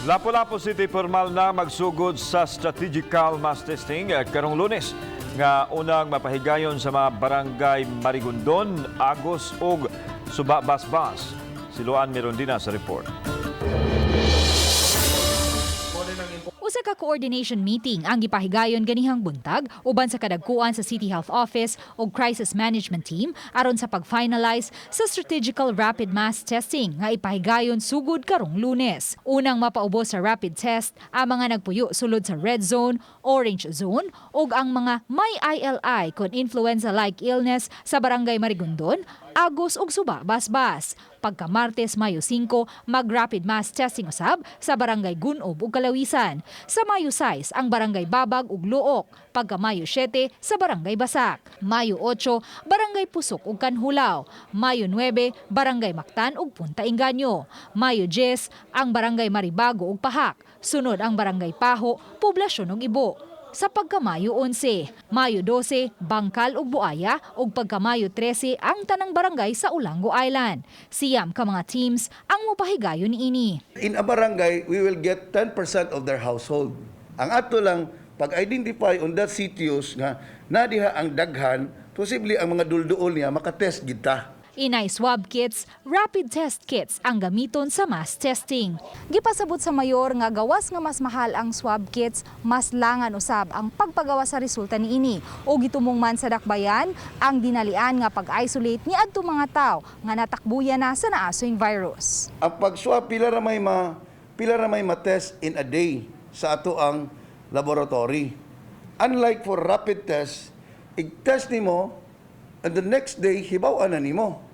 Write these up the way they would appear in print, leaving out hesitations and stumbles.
Lapu-Lapu City formal na magsugod sa strategical mass testing karong Lunes nga unang mapahigayon sa mga barangay Marigondon, Agos ug Suba Basbas. Si Luan Mirondina sa report. Usa ka coordination meeting ang gipahigayon ganihang buntag uban sa kadagkuan sa City Health Office ug Crisis Management Team aron sa pag-finalize sa strategical rapid mass testing nga ipahigayon sugod karong Lunes. Unang mapaubos sa rapid test ang mga nagpuyo sulod sa red zone, orange zone ug ang mga may ILI kon influenza-like illness sa Barangay Marigondon, Agos ug Suba Basbas. Pagka Martes, Mayo 5, mag-rapid mass testing usab sa Barangay Gunob ug Kalawisan. Sa Mayo 6, ang Barangay Babag ug Luok. Pagka Mayo 7, sa Barangay Basak. Mayo 8, Barangay Pusok ug Canjulao. Mayo 9, Barangay Mactan ug Punta Engaño. Mayo 10, ang Barangay Maribago ug Pahak. Sunod ang Barangay Pajo, Poblasyon ug Ibo sa pagka-Mayo 11. Mayo 12, Bangkal ug Buaya ug pagka-Mayo 13 ang tanang barangay sa Olango Island. 9 ka mga teams ang mopahigayon niini. In a barangay, we will get 10% of their household. Ang ato lang, pag-identify on that sitios nga nadiha ang daghan, posible ang mga dulduol niya makatest kita. Inay swab kits, rapid test kits ang gamiton sa mass testing. Gipasabot sa mayor nga gawas nga mas mahal ang swab kits, mas langan usab ang pagpagawa sa resulta niini. O gitumong man sa dakbayan ang dinalian nga pag-isolate ni adto mga tawo nga natakbuyan na sa naasoing virus. Ang pag-swab, pila ra may ma-test in a day sa ato ang laboratory. Unlike for rapid test, ig-test nimo and the next day hibaw-an na nimo.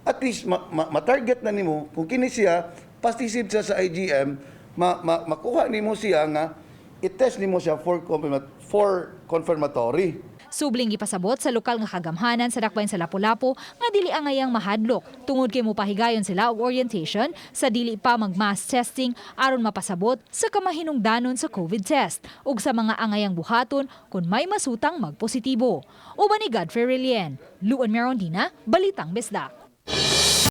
At least ma-target na nimo kung kini siya positive siya sa IgM, makuha nimo siya nga i-test nimo siya for confirmatory. Subling gipasabot sa lokal nga kagamhanan sa dakbayan sa Lapu-Lapu nga dili angayang mahadlok tungod kay mopahigayon sila og orientation sa dili pa mag mass testing aron mapasabot sa kamahinungdanon sa COVID test ug sa mga angayang buhaton kung may masutang magpositibo. Uban ni Godfrey Relien, Luan Merondina, Balitang Bisdak.